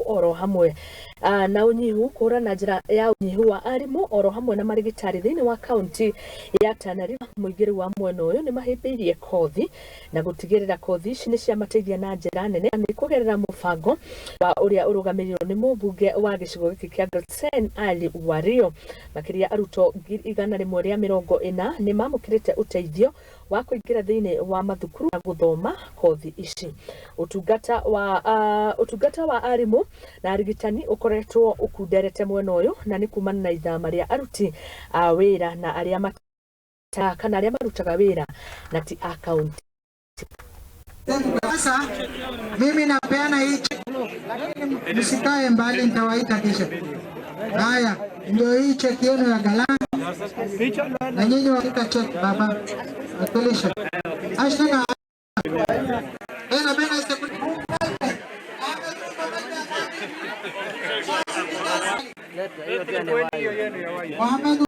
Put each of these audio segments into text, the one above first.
Oro hamwe na unyihu kũhũrana na njĩra ya unyihu wa arimũ oro hamwe na marigitari thĩinĩ wa kaunti ya Tana River. Mũingĩ rĩu wa mwena ũyũ nĩ mahĩmbĩirie kothi na gũtigĩrĩra kothi ici nĩ ciamateithia na njĩra nene nĩ kũgerera mũbango wa ũrĩa ũrũgamĩrĩirwo nĩ mũmbunge wa gĩcigo gĩkĩ kĩa Garsen Ali Wario. Makĩria arutwo 140 nĩ mamũkĩrĩte ũteithio wa kũingĩra thĩinĩ wa mathukuru na gũthoma kothi ici. Ũtungata wa arimũ na arigitani ũkoretwo ũkunderete mwena ũyũ na nĩ kumana na ithama rĩa aruti a wĩra na arĩa kana arĩa marutaga wĩra na ti a kaunti. Sasa mimi napeana hii lakini msikae mbali, nitawaita kisha. Haya, ndio hii cheki yenu ya Galana, na nyinyi wakika cheki baba wakilisha ashina bena bena. Mohamed.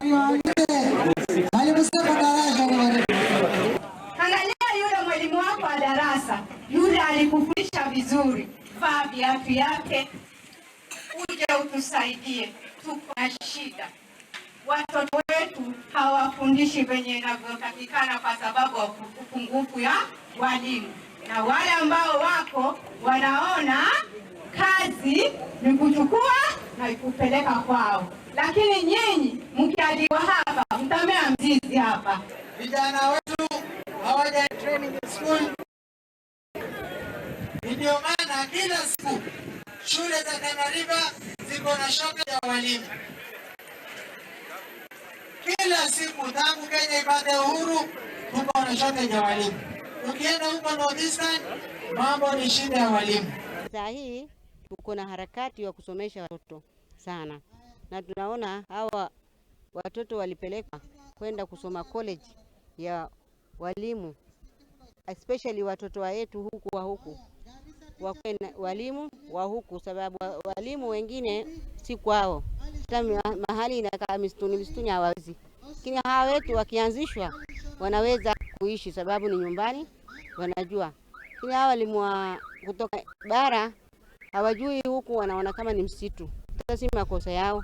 Mwalimu sema darasa. Angalia yule mwalimu wako wa darasa, yule alikufundisha vizuri, vaa viatu yake, uje utusaidie, tuko na shida. Watoto wetu hawafundishi venye inavyotakikana kwa sababu ya upungufu ya walimu, na wale ambao wako wanaona kazi ni kuchukua na kupeleka kwao, lakini nyinyi mkiajiriwa hapa mtamea mzizi hapa. Vijana wetu hawaja training school, ndio maana kila siku shule za Tana River ziko na shortage ya walimu. Kila siku tangu Kenya ipate uhuru tuko na shortage ya walimu. Ukienda huko North Eastern mambo ni shida ya walimu. Saa hii tuko na harakati wa kusomesha watoto sana, na tunaona hawa watoto walipelekwa kwenda kusoma college ya walimu, especially watoto wetu huku wa huku wakuwe na walimu wa huku, sababu walimu wengine si kwao, hata mahali inakaa misituni misituni hawawezi, lakini hawa wetu wakianzishwa wanaweza kuishi, sababu ni nyumbani wanajua. Lakini hawa walimu wa kutoka bara hawajui huku, wanaona kama ni msitu. Sasa si makosa yao.